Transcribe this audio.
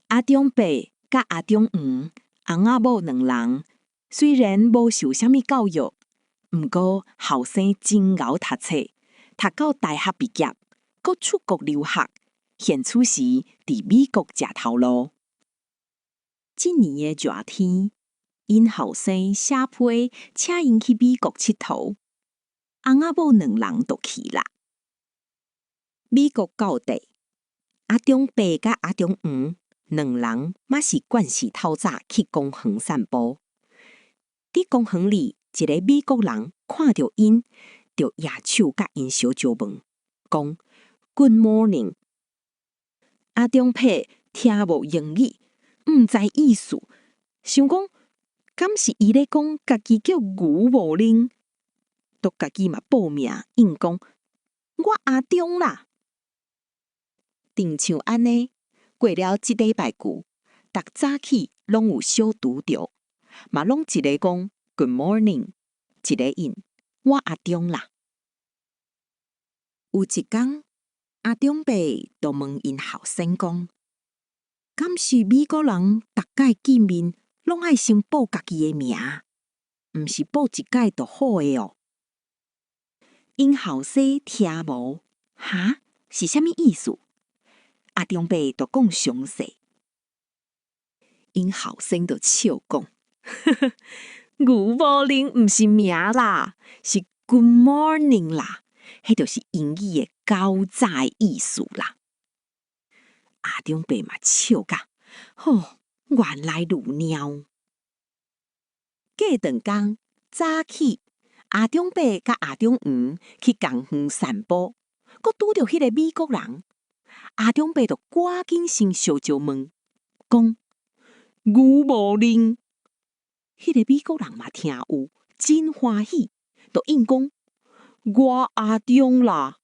阿中伯佮阿中黃翁仔某兩人，雖然無受啥物教育，毋過後生真𠢕讀冊，讀到大學畢業，閣出國留學，現此時佇美國食頭路。這年的熱天，𪜶後生寫批請𪜶去美國𨑨迌，翁仔某兩人就去啦。美國到地，阿中伯佮阿中黃兩人嘛是慣勢透早去公園散步。佇公園裡，一个美國人看著𪜶，就攑手佮𪜶相招問，講 Good morning。阿中伯聽無英語，毋知意思，想講敢是伊咧講家己叫牛無奶，就家己嘛報名應講我阿中啦。親像按呢，過了一禮拜久，逐早起攏有小拄著，嘛攏一个講 Good morning，一个應我阿中啦。有一工，阿中伯就問𪜶後生講：敢是美國人逐擺見面攏愛先報家己的名，毋是報一擺就好的哦？𪜶後生聽無，哈，是啥物意思？阿中伯就講詳細，𪜶後生就笑講：牛無奶毋是名啦，是 Good morning 啦，彼就是英語的較早的意思啦。阿中伯嘛笑甲，吼，原來如爾。過兩工早起，阿中伯佮阿中黃去公園散步，閣拄著彼个美國人。阿中伯就趕緊先相招問，講牛無奶。彼个美國人嘛聽有，真歡喜，就應講我阿中啦。